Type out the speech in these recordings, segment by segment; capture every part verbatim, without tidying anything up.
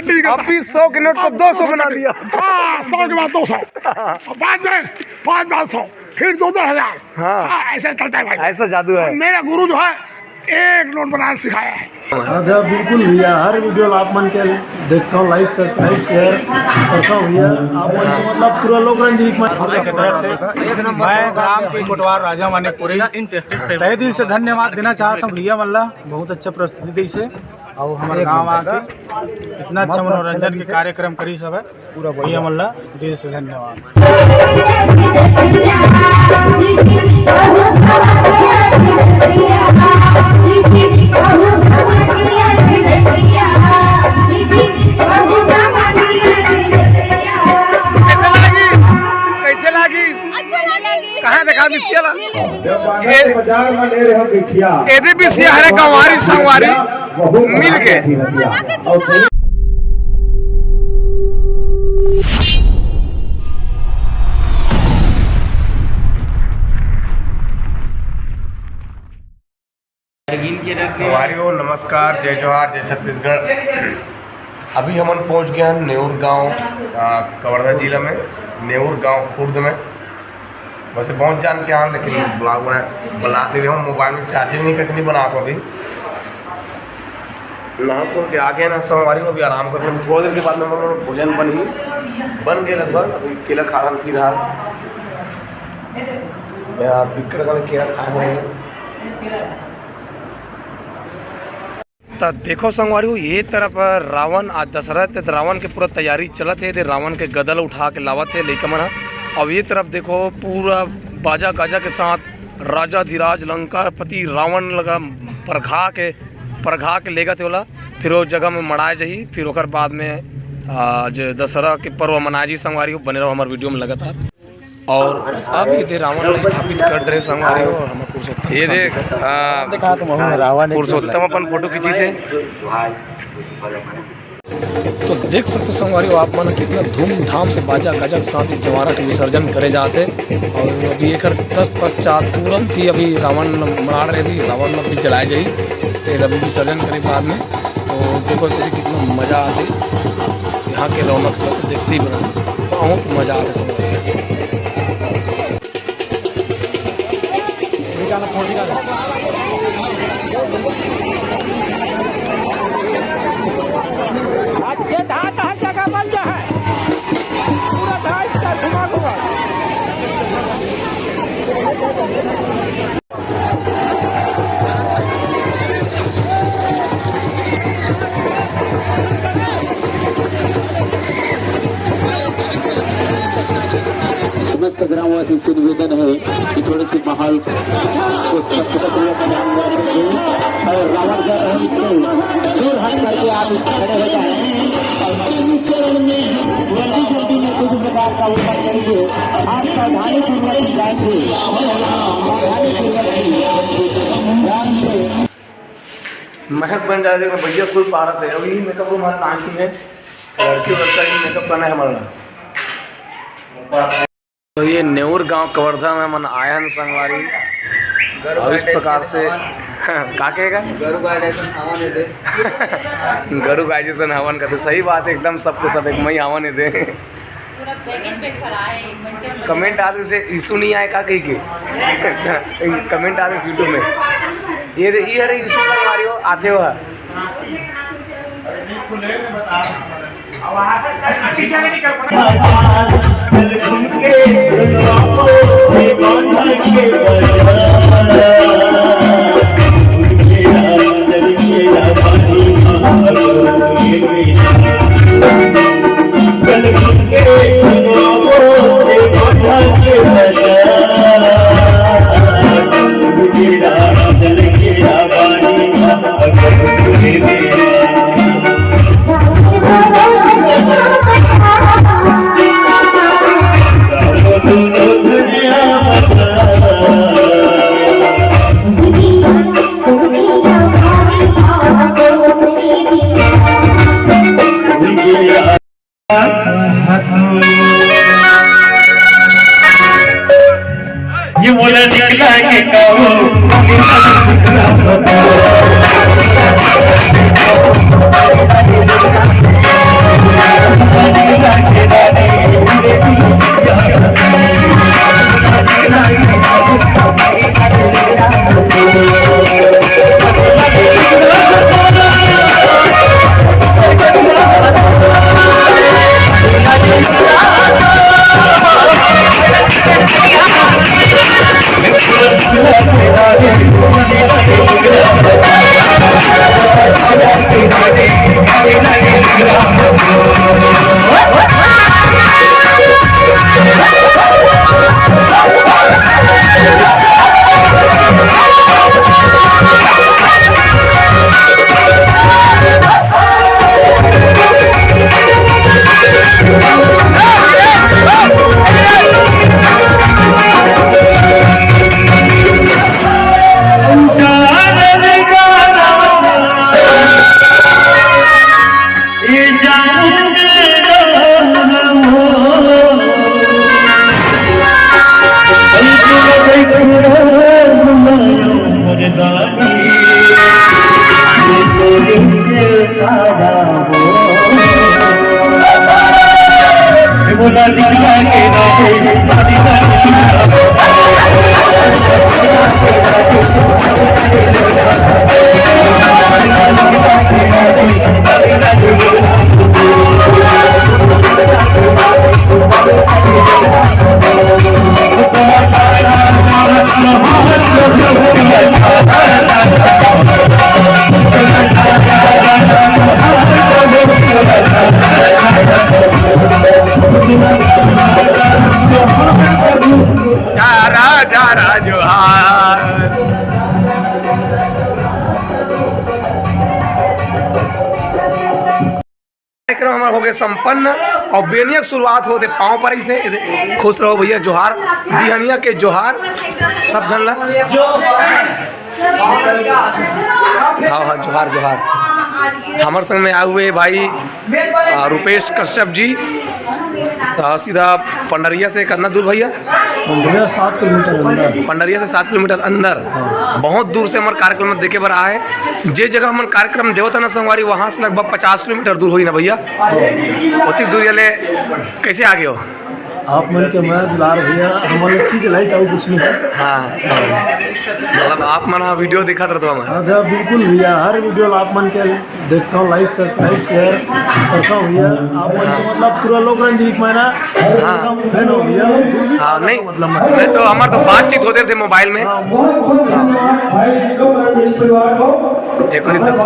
अभी सौ के नोट को दो सौ बना दिया। हाँ, सौ के बाद दो सौ, बाद में पाँच, पाँच सौ, फिर दो, दो हजार। हाँ। हाँ, ऐसा चलता है भाई। ऐसा जादू है। मेरा गुरु जो है, एक नोट बनाना सिखाया है। हाँ भैया, बिल्कुल भैया, हर वीडियो ला आप मन के देखता हूँ, लाइक, सब्सक्राइब, शेयर करता हूँ भैया। आप मन के मतलब पूरा लोक रंजन के तरफ से मैं ग्राम के कोटवार राजा मानिकपुरी तहे दिल से धन्यवाद देना चाहता हूँ भैया मन ला, बहुत अच्छा प्रस्तुति दी से। और हमारे गांव आके इतना अच्छा मनोरंजन के कार्यक्रम करी सब है, पूरा भैया मन ला दिल से धन्यवाद। कैसे लागी? कैसे लागी? अच्छा लगे। कहाँ देखा बिछिया ला? ये बाजार में ले रहे हो बिछिया। एदे बिछिया हरे गंवारी संगवारी मिल के। संगवारी हो, नमस्कार, जय जोहार, जय छत्तीसगढ़। अभी हमन पहुंच गए हैं नेऊर गांव, आ, कवर्धा जिला में, नेऊर गांव खुर्द में। वैसे बहुत जान के आन, लेकिन ब्लॉग बना, बना नहीं रहे, मोबाइल में चार्जिंग नहीं, कखनी बनात हो अभी। नहा खोल के आ गए ना संगवारी हो, अभी आराम कर, थोड़ा देर के बाद में हमर भोजन बनी, बन गए लगभग। अभी केला खा रहा फिर हाल, मैं बिक्कट वाला केला खा रहे हैं। त देखो संगवारी हो, ये तरफ रावण आज दशहरा, त रावण के पूरा तैयारी चलत हे। दे रावण के गदल उठा के लावत हे लइका मन ह। अब ये तरफ देखो, पूरा बाजा गाजा के साथ राजाधिराज लंकापति रावण लगा परघा के, परघा के लेगत हे ओला। फिर वो जगह में मड़ाए जाही, फिर ओकर बाद में आज दशहरा के पर्व मनाए जाही। संगवारी हो, बने रहो हमारे वीडियो में लगातार। और अब ये दे रावण ला स्थापित कर रहे संगवारी हो, हमर पुरुषोत्तम ये के साथ देख, देखो। आ, देखा तो महू रावण एक पुरुषोत्तम अपन फोटो खींची से। तो देख सकते हो संगवारी हो, आप मन कितना धूमधाम से बाजा गाजा के साथ ये जवारा के विसर्जन करे जात हे। और अभी एकर तत्पश्चात तुरंत ही अभी रावण मड़ा रहे, अभी रावण अभी जलाए जाही, फिर अभी विसर्जन करे बाद में। तो देखो, देखो कितना मजा आथे, यहाँ के रौनक तो देखते ही बना, बहुत मजा आथे संगवारी। अच्छे धात हर जगह बन जा है, पूरा धात का घुमा घुमा। समस्त ग्रामवासी से निवेदन है कि थोड़े से माहौल को सख्त और रावण का रहस्य दूर हट करके आप खड़े हो जाए और जल्दी जल्दी में कुछ प्रकार का ऊपर करेंगे। आप सावधानी पूर्वक जाएंगे, सावधानी पूर्वक ध्यान से। महक बन जाए, लेकिन भैया फुल पारत है। अभी मेकअप रूम हर टांकी में लड़की लड़का ही मेकअप करना है हमारा। तो ये नेऊर गांव कवर्धा में मन आए हन संगवारी, और इस प्रकार से का कहेगा, गरु गाय जैसन हवन दे। गरु गाय जैसन हवन करते, सही बात है एकदम, सबको सब एक मई हवन दे। पूरा पैकेट पे खड़ा है, एक पैसे में। कमेंट आते से इशू नहीं आए का कही के? कमेंट आते से YouTube में। ये दे, ये हरे इशू संगवारी हो, आते हो। चारा चारा जोहार। कार्यक्रम हमार हो गए संपन्न और बेनिया के शुरुआत होते पाँव पर से। खुश रहो भैया, जोहार, बिहनिया के जोहार, सब झन ला। हाँ, हाँ, जोहार, जोहार। हमारे संग में आए हुए भाई, आ, रुपेश कश्यप जी, आ, सीधा पंडरिया से कितना दूर भैया? पंडरिया सात किलोमीटर अंदर। पंडरिया से सात किलोमीटर अंदर। हाँ। बहुत दूर से हमारे कार्यक्रम में देखे बर आए। जे जगह हमन कार्यक्रम देवत हन ना संगवारी, वहाँ से लगभग पचास किलोमीटर दूर होई ना भैया? हाँ। उतनी दूर ले कैसे आ गए हो? आप मन के मया दुलार भैया, हमन लोग चीज लाई चाहू कुछ नहीं। हाँ, हाँ। मतलब आप मन हा वीडियो दिखात रहत हो हमारे। हाँ भैया, बिल्कुल भैया, हर वीडियो आप मन के देखता हूँ, like, subscribe, share करता हूँ भैया। आप मन के मतलब पूरा लोक रंजनी के मैं ना हाँ। Fan हो भैया। हाँ, नहीं, मतलब मैं तो हमारे तो बातचीत होते रहते मोबाइल में। हाँ, बहुत, बहुत धन्यवाद भाई, परिवार को। एक और इधर से।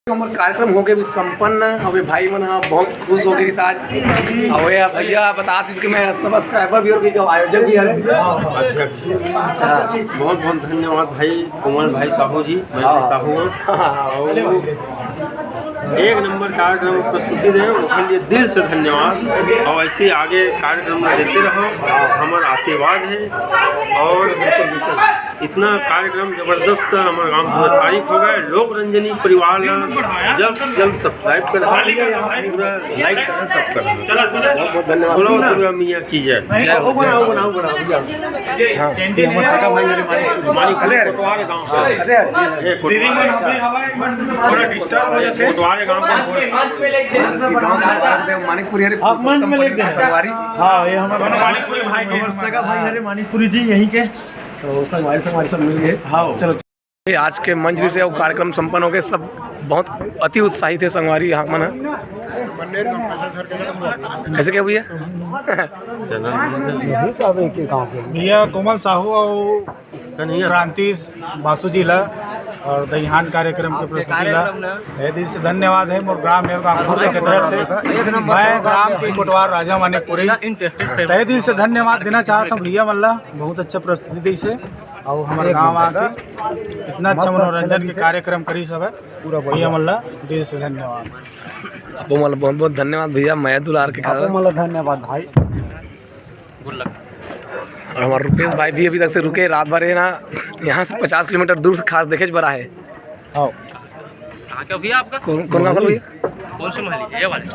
हमारे कार्यक्रम हो गए भी संपन्न। अबे भाई मन हा बहुत खुश हो गए आज। अबे भैया बता दीजिए कि मैं सब्सक्राइबर भी और भी आयोजक भी है। अध्यक्ष। अच्छा। बहुत बहुत धन्यवाद भाई कोमल भाई साहू जी, मैं भी हाँ। साहू हूँ। हाँ, हाँ, हाँ। और एक नंबर कार्यक्रम प्रस्तुति दे, उनके लिए दिल से धन्यवाद। और ऐसे आगे कार्यक्रम में देते रहो, हमारा आशीर्वाद है। और इतना कार्यक्रम जबरदस्त, हमारे गांव में तारीफ हो गए। लोक रंजनी परिवार ला जल्द से जल्द सब्सक्राइब कर दो, पूरा लाइक कर, सब कर दो। बहुत बहुत धन्यवाद। बोलो दुर्गा मैया की जय। जय हो, जय हो। हाँ, ये हमारे सगा भाई हरे मानिक, मानिक कोटवार गांव से। ये कोटवार। थोड़ा डिस्टर्ब हो जाते हैं। कोटवार गांव का। मानिकपुरी हरे आप मंच में लेके देना। संगवारी। हाँ, ये हमारे मानिकपुरी भाई के। हमारे सगा भाई हरे मानिकपुरी जी यहीं के। तो संगवारी, संगवारी सब मिल गए। हाँ। चलो। ये आज के मंच से वो कार्यक्रम संपन्न हो गए, सब बहुत अति उत्साहित है संगवारी यहाँ मन। कैसे क्या भैया? भैया कोमल साहू और क्रांति बासु जी ला और दईहान कार्यक्रम के प्रस्तुति ला तहे दिल से धन्यवाद है। मोर ग्राम नेरगांव के तरफ से मैं ग्राम के कोटवार राजा मानिकपुरी तहे दिल से धन्यवाद देना चाहत हूँ भैया मन ला, बहुत अच्छा प्रस्तुति दी से। और हमारे गांव आके इतना अच्छा मनोरंजन के कार्यक्रम करी सब है, पूरा भैया मन ला दिल से धन्यवाद। आपो मन ला बहुत बहुत धन्यवाद भैया, मया दुलार के आपो कारण। मन ला धन्यवाद भाई। और हमारे रुपेश भाई भी अभी तक से रुके, रात भर है ना, यहाँ से पचास किलोमीटर दूर से खास देखे बर आए। आओ। कहाँ क्या भैया आपका? कौन, कौन गाँव का भैया? कौन से महली? ये वाले?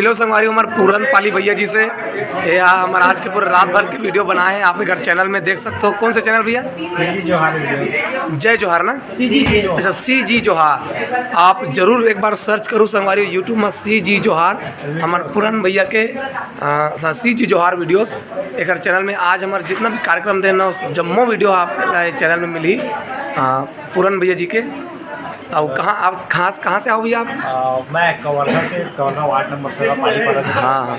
मिलो संगवारी, हमारे पूरन पाली भैया जी से। ये आ, हमारे आज के पूरे रात भर के वीडियो बनाए हैं, आप एक चैनल में देख सकते हो। कौन सा चैनल भैया? सीजी जोहार वीडियोस। जय जोहार ना? सीजी जोहार। अच्छा, सीजी जोहार, आप जरूर एक बार सर्च करो संगवारी यूट्यूब में, सीजी जोहार, हमारे पूरन भैया के। आ, सीजी जोहार वीडियोस एक चैनल में। आज हमारे जितना भी कार्यक्रम थे ना, जम्मो वीडियो आप चैनल में मिली। आ, पूरन भैया जी के। अब कहाँ आप, खास कहाँ से आओ भैया आप? आ, मैं कवर्धा से, कवर्धा वार्ड नंबर सोलह, पालीपाड़ा से। हाँ, हाँ।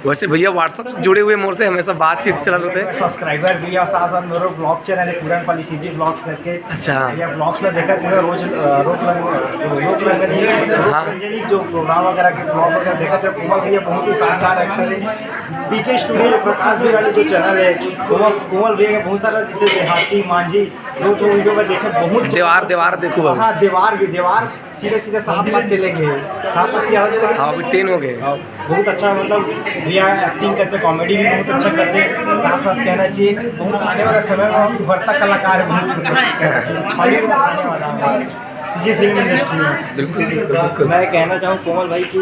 वैसे भैया WhatsApp से जुड़े हुए, मोर से हमेशा बातचीत चल रहे थे। सब्सक्राइबर भी और साथ साथ मेरे ब्लॉग चैनल है पूरन पाली सीजी ब्लॉग्स करके। अच्छा। भैया ब्लॉग्स में देखा थे रोज, अ, रोज लग-, जो लोक रंगनी, हाँ। रंगनी जो प्रोग्राम वगैरह के ब्लॉग वगैरह देखा थे, कोमल भैया बहुत ही शानदार एक्टर है। बीके स्टूडियो प्रकाश भी वाली जो चैनल है, कोमल, कोमल भैया के बहुत सारा जैसे देहाती, मांझी, दो ठो वीडियो में देखे, बहुत देवार, देवार देखो बाबू। हाँ, देवार भी, देवार सीधे सीधे सात लाख चले गए, सात लाख से ज्यादा चले गए। हाँ, अभी टेन हो गए। हाँ, बहुत अच्छा, मतलब भैया एक्टिंग करते, कॉमेडी भी बहुत अच्छा करते, साथ साथ कहना चाहिए बहुत आने वाला समय में उभरता कलाकार है, बहुत बॉलीवुड आने वाला है सीजी फिल्म इंडस्ट्री में। बिल्कुल, बिल्कुल, बिल्कुल। मैं कहना चाहूँ कोमल भाई की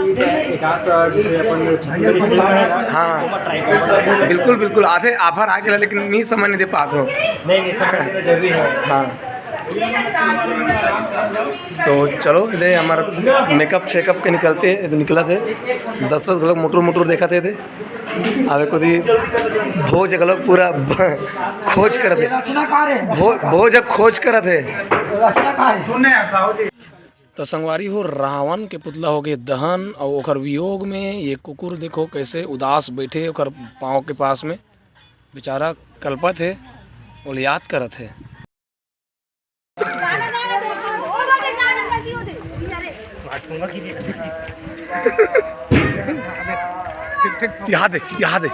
एक आध जैसे अपन छत्तीसगढ़ी फिल्म है ना, हाँ। वो मत ट्राई करो। बिल्कुल, बिल्कुल, आते ऑफर आ गया, लेकिन मैं समय नहीं दे पाता हूँ। नहीं, नहीं, समय देना जरूरी है। हाँ। तो चलो, इधर हमारा मेकअप चेकअप के निकलते हैं, इधर निकला थे, दस दस घलोक मुटुर मुटुर देखा थे इधर। अब एक ओती भोज घलोक पूरा खोज करत हे। रचनाकार है। भो-, भोज खोज करत हे। रचनाकार है। तो संगवारी हो, रावण के पुतला हो गए दहन, और ओकर वियोग में ये कुकुर देखो कैसे उदास बैठे ओकर पाँव के पास में, बेचारा कलपत हे, ओला याद करत हे। यहाँ दे, यहाँ दे।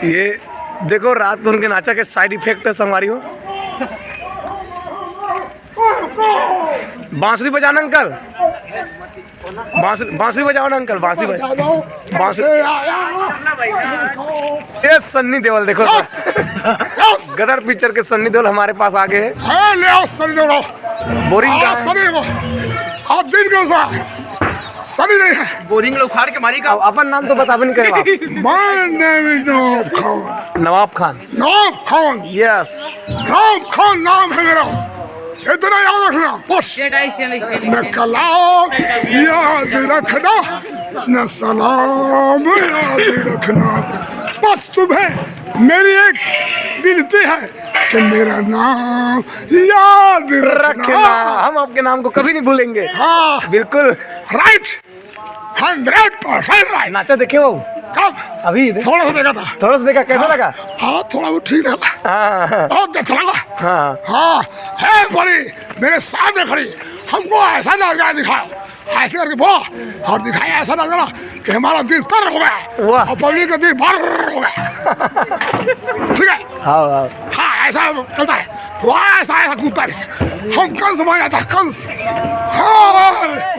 ये देखो, रात को उनके नाचा के साइड इफेक्ट है संगवारी हो। बांसुरी बजाना अंकल, बांसुरी, बांसुरी बजाओ ना अंकल, बांसुरी बजाओ, बांसुरी। ये सन्नी देओल देखो, गदर पिक्चर के सन्नी देओल हमारे पास आ गए हैं। हाँ, ले आओ सन्नी देओल, आओ। बोरिंग आओ, कहाँ है? सन्नी देओल। आज दिन कैसा है? सन्नी नहीं है। बोरिंग लोग उखाड़ के मारी का। अब अपन नाम तो बताबे नहीं करे आप। My name is Nawab Khan. Nawab Khan. Nawab Khan. Yes. Nawab Khan नाम है मेरा, इतना याद रखना बस। न कलाम याद रखना, न सलाम याद रखना। बस तुम्हें मेरी एक विनती है कि मेरा नाम याद रखना। रखना। हम आपके नाम को कभी नहीं भूलेंगे। हाँ। बिल्कुल। राइट। Hundred percent right. नाचा देखे हो? कब? अभी दे-, थोड़ा सा देखा था। थोड़ा सा देखा, कैसा हाँ, लगा? हाँ, थोड़ा वो ठीक लगा। हाँ, हाँ। बहुत अच्छा लगा। हाँ। हाँ, है बड़ी, मेरे सामने खड़ी, हमको ऐसा नजारा दिखाओ, ऐसे करके बोला और दिखाया ऐसा नजारा कि हमारा दिल तर हो गया। वाह। और पब्लिक का दिल भर हो गया। ठीक है? हाँ, हाँ। हाँ, ऐसा चलता है। तो ऐसा, ऐसा कूदता है। हम कंस बन जाता है, कंस। हाँ।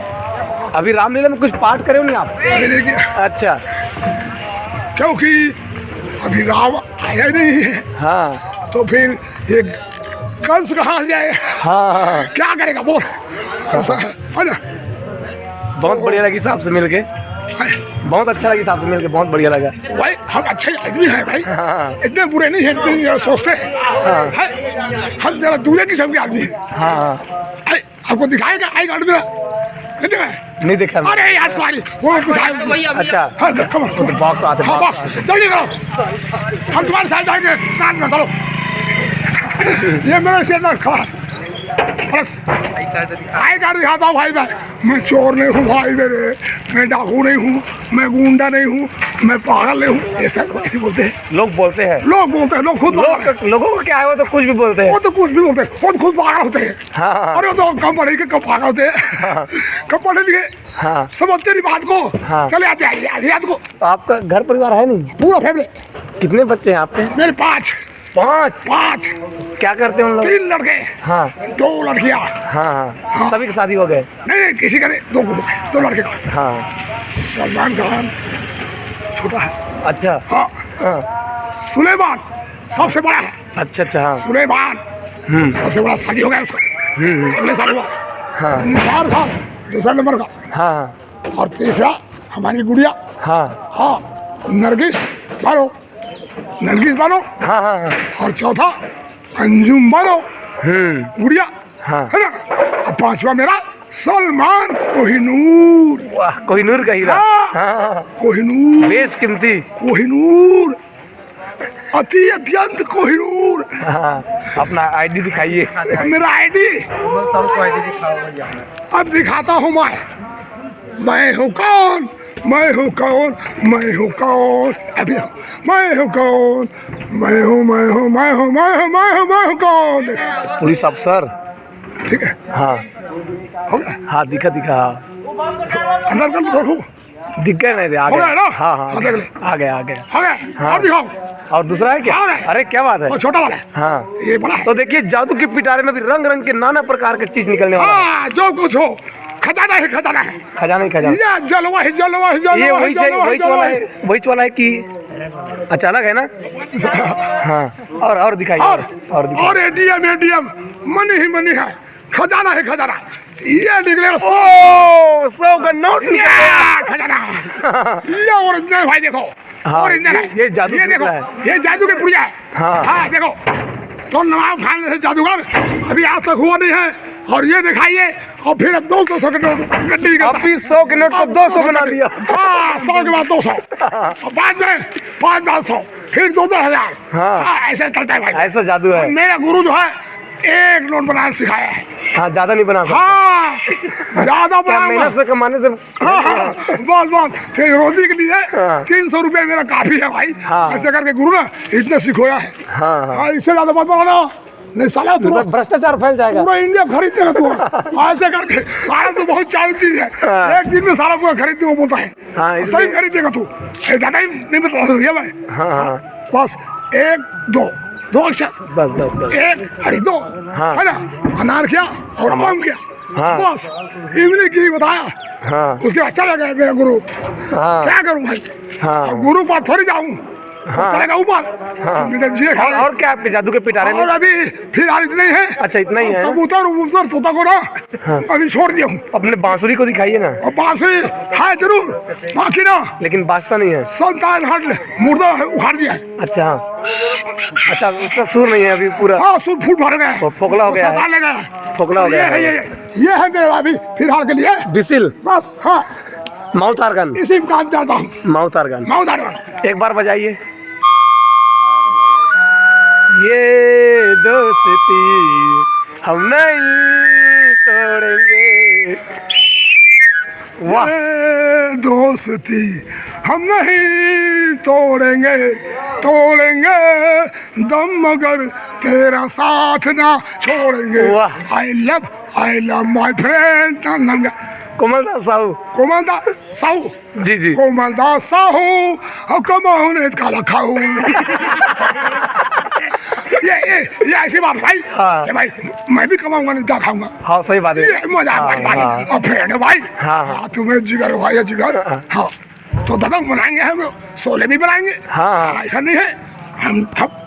अभी रामलीला में कुछ पार्ट करे हो नहीं आप? अभी नहीं किया। अच्छा। क्योंकि अभी राम आया नहीं है। हाँ। तो फिर ये कंस कहाँ से आए? हाँ, हाँ, हाँ। क्या करेगा बोल? ऐसा है, है ना? बहुत बढ़िया लगी साहब से मिलके। हैं? बहुत अच्छा लगी साहब से मिलके, बहुत बढ़िया लगा। भाई, हम अच्छे आदमी हैं भाई। हाँ। इतने बुरे नहीं हैं, इतने सोचते हैं। हाँ। हैं? हम जरा दूसरे किस्म के आदमी हैं। हाँ, हाँ। हैं? आपको दिखाएगा आई कार्ड मेरा? नहीं दिखाया? नहीं देखा मैंने। अरे यार, सॉरी, वो दिखाएगा। अच्छा। हाँ, come on। वो तो बॉक्स आते, हाँ, बॉक्स बॉक्स, आते। जल्दी करो। हम तुम्हारे साथ जाएंगे, काम ना करो। ये मेरा स्टेटस खड़ा है। बस। आई कार्ड दिखाता हूँ भाई मैं। मैं चोर नहीं हूँ भाई मेरे, मैं डाकू नहीं हूँ, मैं गुंडा नहीं हूँ, मैं पागल नहीं हूँ। ये सब ऐसे बोलते हैं। लोग बोलते हैं। लोग बोलते हैं, लोग खुद बोलते हैं। लोग, लोगों को क्या है, वो तो कुछ भी बोलते हैं। वो तो कुछ भी बोलते हैं, वो तो खुद पागल होते हैं। हाँ, हाँ। अरे, वो तो कम पढ़े लिखे, कम पागल होते हैं। हाँ। कम पढ़े लिखे, हाँ। समझते नहीं बात को। हाँ। चले आते हैं, आते, आते को। तो आपका घर परिवार है नहीं? पूरा फैमिली। कितने बच्चे हैं आपके? मेरे पाँच। पाँच? पाँच। क्या करते हैं उन लोग? तीन लड़के। हाँ। दो लड़कियाँ। हाँ, हाँ। हाँ। सभी की शादी हो गए? नहीं, नहीं, किसी का नहीं, दो, दो लड़के का। हाँ। सलमान खान छोटा है। अच्छा। हाँ। हाँ। सुलेमान सबसे बड़ा है। अच्छा, अच्छा, हाँ। सुलेमान हम्म। सबसे बड़ा शादी हो गया उसका। हम्म, हम्म। अगले साल हुआ। हाँ। निसार खान दूसरा नंबर का। हाँ, हाँ। और तीसरा हमारी गुड़िया। हाँ। हाँ, नरगिस बानो, नरगिस बानो। हाँ, हाँ, हाँ। और चौथा अंजुम बानो, हम्म। गुड़िया। हाँ। है ना? और पांचवा मेरा सलमान कोहिनूर। वाह, कोहिनूर का हीरा। हाँ। हाँ। कोहिनूर। बेशकीमती। कोहिनूर। अति अत्यंत कोहिनूर। हाँ, अपना आईडी दिखाइए। मेरा आईडी। अब दिखाता हूँ मैं। मैं हूँ कौन? मैं हूँ कौन? मैं हूँ कौन? अभी देखो। मैं हूँ कौन? मैं हूँ, मैं हूँ, मैं हूँ, मैं हूँ, मैं हूँ, मैं हूँ कौन? पुलिस अफसर। ठीक है। हाँ। हो गया? हाँ, दिखा, दिखा, हाँ। अंदर कर, देखो। दिख गए नहीं थे, आ हो गए। गया ना? हाँ, हाँ, हाँ, देख ले। आ गए, आ गए। हो गए। हाँ। और दिखाओ। और दूसरा है क्या? आ गए। अरे, क्या बात है। और छोटा वाला है। हाँ। ये बड़ा है। तो देखिए, जादू के पिटारे में भी रंग रंग के नाना प्रकार के चीज निकलने वाला है। हाँ, जो कुछ हो, खजाना है, खजाना है। खजाना ही खजाना। ये जलवा है, जलवा है, जलवा ये है, वही चाहिए, जलवा है, वही जलवा वाला है। है, वही वाला है कि अच्छा, अलग है ना? हाँ, और, और दिखाइए, और, और, और दिखाइए। और एटीएम, एटीएम, मनी ही मनी है, खजाना है, खजाना। ये निकलेगा सौ। ओ, सौ का नोट निकल गया। ये खजाना। ये ओरिजिनल भाई, देखो। हाँ, ओरिजिनल ये, है। ये जादू ये से देखो, निकला है। ये जादू के पुड़िया है। हाँ। हाँ, देखो। तो नवाब खान जैसे जादूगर अभी आज तक हुआ नहीं है। और ये दिखाइए, और फिर अब दो सौ के नोट गड्डी निकलता है। अभी सौ के नोट को अब दो सौ बना दिया। हाँ, सौ के बाद दो सौ। और बाद में पाँच, पाँच सौ, फिर दो, दो हजार। हाँ। हाँ, ऐसे चलता है भाई। ऐसा जादू है। और मेरा गुरु जो है, एक नोट बनाना सिखाया है। हाँ, ज्यादा नहीं बना सकता। हाँ, ज्यादा क्या बनाऊंगा। मेहनत से कमाने से हाँ, हाँ, बस, बस, फिर रोजी के लिए हाँ। तीन सौ रुपये मेरा काफी है भाई। हाँ। ऐसे करके गुरु ना इतना सिखोया है। हाँ, हाँ। हाँ, इससे ज्यादा मत बनाना, नहीं साला तू मतलब भ्रष्टाचार फैल जाएगा। पूरा इंडिया खरीद देगा तू। ऐसे करके साला तो बहुत चालू चीज है। हाँ। एक दिन में सारा पूरा खरीद दूंगा बोलता है। हाँ, सही इसलिए खरीद देगा तू। ये ज्यादा ही नहीं बता सकता भाई। हाँ, हाँ। बस एक, दो, दो अक्षर। बस, बस, बस। एक, अरे दो, हाँ। है ना? अनार क्या और आम क्या? हाँ। बस, इमली की बताया। हाँ। उसके बाद चला गया मेरा गुरु। हाँ। क्या करूं भाई? हाँ। अब गुरु के पास थोड़ी जाऊं। हाँ। चलेगा ऊपर। हाँ। तो मेरा जी और, खा और क्या आपके जादू के पिटारे में? और अभी फिलहाल इतना ही है। अच्छा, इतना ही है ना? कबूतर, उबूतर, तोता को ना हाँ। अभी छोड़ दिया हूँ। अपने बांसुरी को दिखाइए ना। और बांसुरी है जरूर, बाकी ना। लेकिन बाजता नहीं है। संतान हट ले, मुर्दा है, उखाड़ दिया है। अच्छा, हाँ। अच्छा, उसका सुर नहीं है अभी पूरा। हाँ, सुर फूट भर गया है। वो फोकला हो गया है। सताने लगा है। फोकला हो गया ये है। है, ये, ये है मेरे अभी फिलहाल के लिए। बिसिल। बस, हाँ। Mouth organ. इसी में काम चलता हूँ। Mouth organ. Mouth organ. एक बार बजाइए। ये दोस्ती हम नहीं तोड़ेंगे। वाह। ये दोस्ती हम नहीं तोड़ेंगे, तोड़ेंगे दम मगर तेरा साथ ना छोड़ेंगे। वाह। I love, I love my friend। नाम, नाम क्या? कोमल दास साहू। कोमल दास साहू। जी, जी। कोमल दास साहू, अब कमाऊं नहीं काला खाऊं। ये, ये, ये ऐसी बात भाई। हाँ। ये भाई, मैं भी कमाऊंगा नहीं, क्या खाऊंगा? हाँ, सही बात है। ये मजाक हाँ, भाई, भाई। हाँ। और friend है भाई। हाँ, हाँ। हाँ, तुम्हें जिगर हो भाई, जिगर। हाँ। हाँ। तो दबंग बनाएंगे हम, शोले भी बनाएंगे। हाँ, हाँ। हाँ, ऐसा नहीं है। हम, हम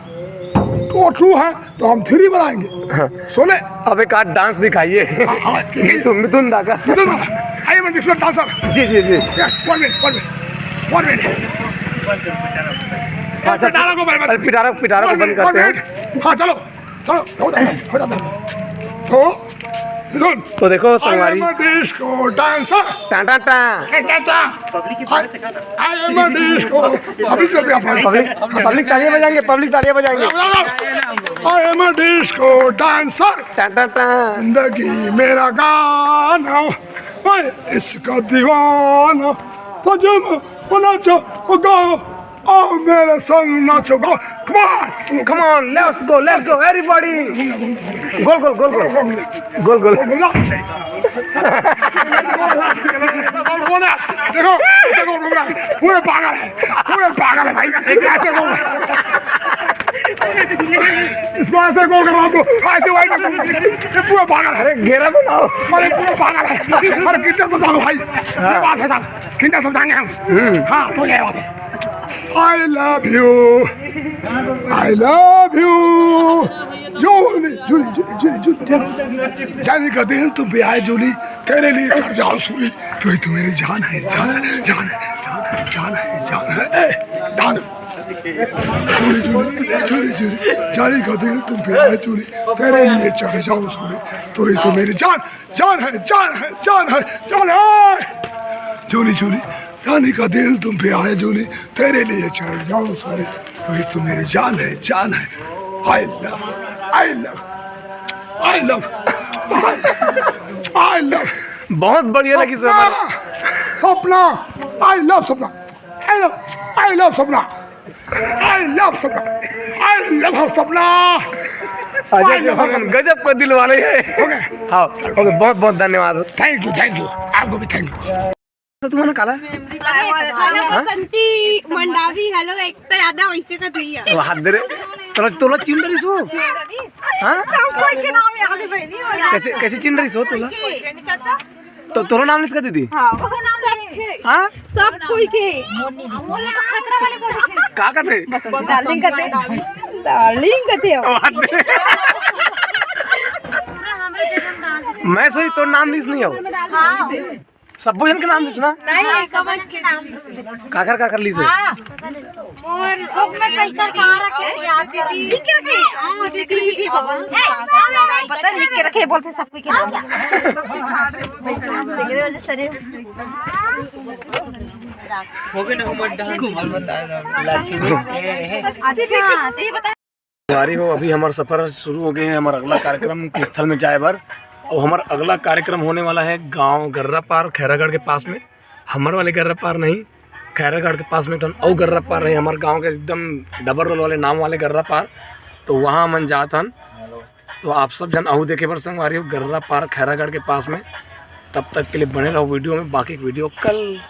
वो टू है, तो हम थ्री बनाएंगे। हाँ। शोले। अब एक आध डांस दिखाइए। हाँ, हाँ, ठीक है। मिथुन, मिथुन दा का। मिथुन दा, I am a disco dancer। जी, जी, जी। Yeah, one minute, one minute, one minute। हाँ, सर, पिटारा को बंद, अरे, पिटारा, पिटारा को one बंद minute, करते हैं। One minute। हाँ, चलो, चलो, हो जाता है, हो जाता है। तो, मिथुन, तो देखो, I am संगवारी। A disco dancer। टा, टा, टा। टा, टा, टा। I, I am a disco। अभी चलते हैं अपन। पब्लिक, पब्लिक तालियां बजाएंगे, पब्लिक तालियां बजाएंगे। I am a disco dancer। टा, टा, टा। जिंदगी मेरा गाना, ओए इसका दीवाना। तो जब वो नाचो, वो गाओ, आओ मेरे संग नाचो, गाओ। Come on। Come on, let's go, let's go, everybody। गोल, गोल, गोल, गोल। गोल, गोल। देखो, देखो, घूम रहा है। पूरे पागल है, पूरे पागल है भाई। ऐसे घूम रहा है। इसको ऐसे गोल करवा दो, ऐसे वाइड में। ये पूरा पागल है। अरे, घेरा बनाओ। अरे, पूरा पागल है। अरे, कितना समझाओ भाई, ये बात है सर, कितना समझाएंगे हम? हाँ, तो ये बात है। I love you, I love you। Julie, Julie, Julie, Julie, Julie, Julie. जानी का दिल तुम पे आए जूली, तेरे लिए चढ़ जाऊं सूली, तू ही तो मेरी जान है, जान है, जान है, जान है, जान है, जान है। ए, dance. Julie, Julie, Julie, Julie, जानी का दिल तुम पे आए जूली, तेरे लिए चढ़ जाऊं सूली, तू ही तो मेरी जान, जान है, जान है, जान है, जान है। जूली, जूली, जानी का दिल तुम पे आए जूली, तेरे लिए चढ़ जाऊं सूली, तू ही तो मेरी जान है, जान है। I love, I love, I love, I love। बहुत बढ़िया लगी sir. Sapna, Sapna, I love Sapna, I love, I love Sapna, I love Sapna, I love her सपना। अजय देवगन गजब का दिल वाले हैं। हाँ, ओके, बहुत बहुत धन्यवाद। Thank you, thank you, आपको भी thank you। तो तुम्हारा काला हेलो बसंती मंडावी, हेलो एकता यादव, ऐसे का नहीं है। वो हाथ दे रे। तोला तोला चिन रही सो। हाँ? सब कोई के नाम याद है बहनी वाला। कैसे कैसे चिन रही सो तोला? के? चाचा? तो तोरो नाम लिस का दीदी? हाँ, वो नाम है। हाँ? सब कोई के। का कहते? डार्लिंग कहते। डार्लिंग कहते हो। मैं सॉरी, तोर नाम लिस नहीं हो। हाँ। सब जन के नाम लिस ना? नहीं, समझ के नाम। काकर काकर लिस है? मोर सब में पैसा कहाँ रखे? याद कर। दीदी क्या थे? हाँ, दीदी। पता लिख के रखे, बोलते सब कोई के नाम। अच्छा, सही बता। संगवारी हो, अभी हमार सफर शुरू हो गए है, हमार अगला कार्यक्रम के स्थल में जाए बर। और हमार अगला कार्यक्रम होने वाला है गांव गर्रा पार, खैरागढ़ के पास में। हमर वाले गर्रा पार नहीं, खैरागढ़ के पास में एक ठन अउ गर्रा पार है, हमार गांव के एकदम डबल रोल वाले नाम वाले गर्रा पार। तो वहाँ हमन जात हन। तो आप सब जन अहू देखे बर संगवारी हो, गर्रा पार खैरागढ़ के पास में। तब तक के लिए बने रहो वीडियो में, बाकी वीडियो कल।